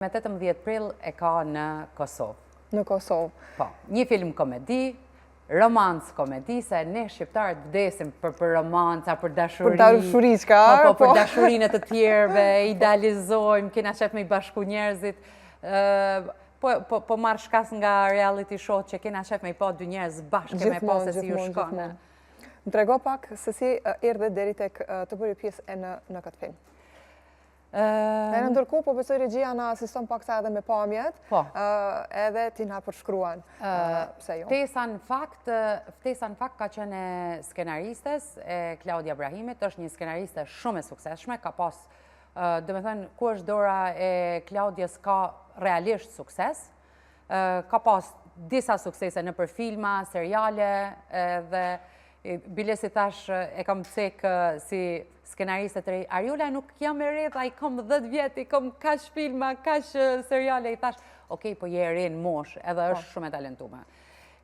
Me 18 prill e ka në Kosovë. Në Kosovë. Po, një film komedi, romancë komedi, se ne shqiptarët vdesim për për romanca, për dashuri. Për dashuri, çka? Po, po, për po. dashurinë e të tjerëve, idealizojmë, kena qef me i bashku njerëzit. Po, po, po marr shkas nga reality show që kena qef me i pa dy njerëz bashkë me pa se si ju shkon. Më trego pak se si erdhe deri tek të bëre pjesë e në, në këtë film. E në ndërkohë, po besoj regjia na asiston paksa edhe me pamjet, po. Edhe ti na përshkruan, pse jo. Ftesa në fakt, ftesa në fakt ka qenë e skenaristes, e Klaudia Brahimit, është një skenariste shumë e suksesshme, ka pas, domethënë, ku është dora e Klaudias ka realisht sukses, ka pas disa suksese nëpër filma, seriale, dhe biles i thash, e kam cek si skenariste të re, Ariola nuk jam e re, tha, i kam 10 vjet, i kam kaq filma, kaq seriale, i thash, okej, po je e re në moshë, edhe është po. shumë e talentume.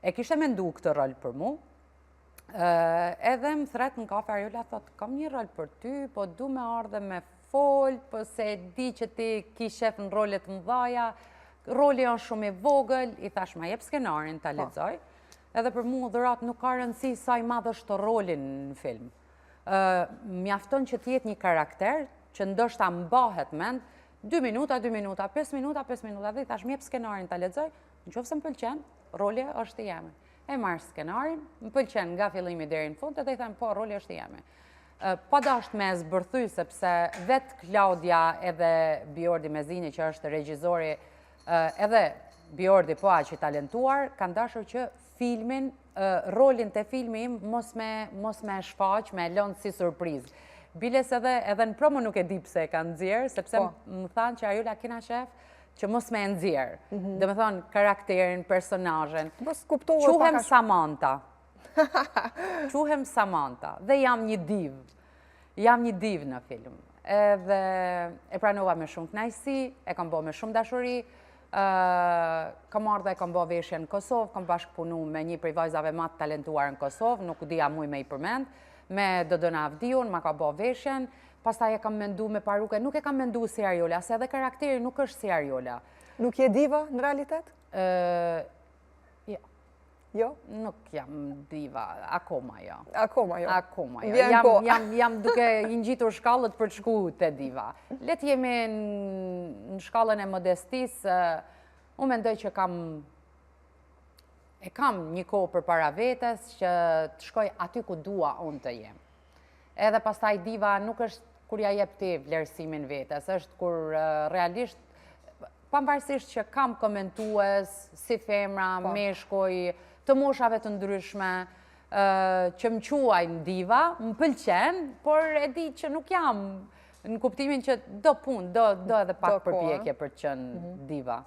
E kishte mendu këtë rol për mu, edhe më thret në kafe, Ariola thot, kam një rol për ty, po du me ardhe me fol, po se di që ti ki qef në role të mdhaja, roli është shumë i vogël, i thash, ma jep skenarin, ta po. lexoj, Edhe për mu dhuratë nuk ka rëndësi sa i madh është roli në film. Mjafton që të jetë një karakter që ndoshta mbahet mend, 2 minuta, 2 minuta, 5 minuta, 5 minuta, dhe i thash, më jep skenarin ta lexoj, në qoftë se më pëlqen, roli është i jemi. E marr skenarin, më pëlqen nga fillimi deri në fund, edhe i them, po, roli është i jemi. Pa dasht me zbërthy, sepse vetë Klaudia edhe Biordi Mezini, që është regjizori, edhe Biordi po aq i talentuar, kanë dashur që filmin, rolin te filmi im mos me, mos me shfaq, me lënë si surprizë. Biles edhe, edhe në promo nuk e di pse e kanë nxjerr, sepse po. më thanë që Ariola kena qef që mos me e nxjerr. Mm -hmm. Domethënë, karakterin, personazhin. Quhem Samantha. Quhem Samantha. Dhe jam një divë. Jam një divë në film. Edhe e pranova me shumë kënaqësi, e kam bo me shumë dashuri, kam ardhë e kam bo veshjen në Kosovë, kam bashkëpunu me një prej vajzave ma të talentuar në Kosovë, nuk di a muj me i përmend, me Dodona Avdiun, ma ka bo veshjen, pastaj e kam mendu me paruke, nuk e kam mendu si Ariola, se edhe karakteri nuk është si Ariola. Nuk je diva në realitet? Jo. Jo? Nuk jam diva, akoma jo. Akoma jo. Akoma jo. Jam, jam, jam duke i ngjitur shkallët për të shku te diva. Le të jemi në shkallën e modestisë, unë mendoj që kam e kam një kohë përpara vetes që të shkoj aty ku dua unë të jem. Edhe pastaj diva nuk është kur ja jep ti vlerësimin vetes, është kur realisht pavarësisht që kam komentues si femra, po. meshkuj, të moshave të ndryshme, që më quajnë diva, më pëlqen, por e di që nuk jam në kuptimin që do punë, do, do edhe pak përpjekje për të qenë mhm. diva.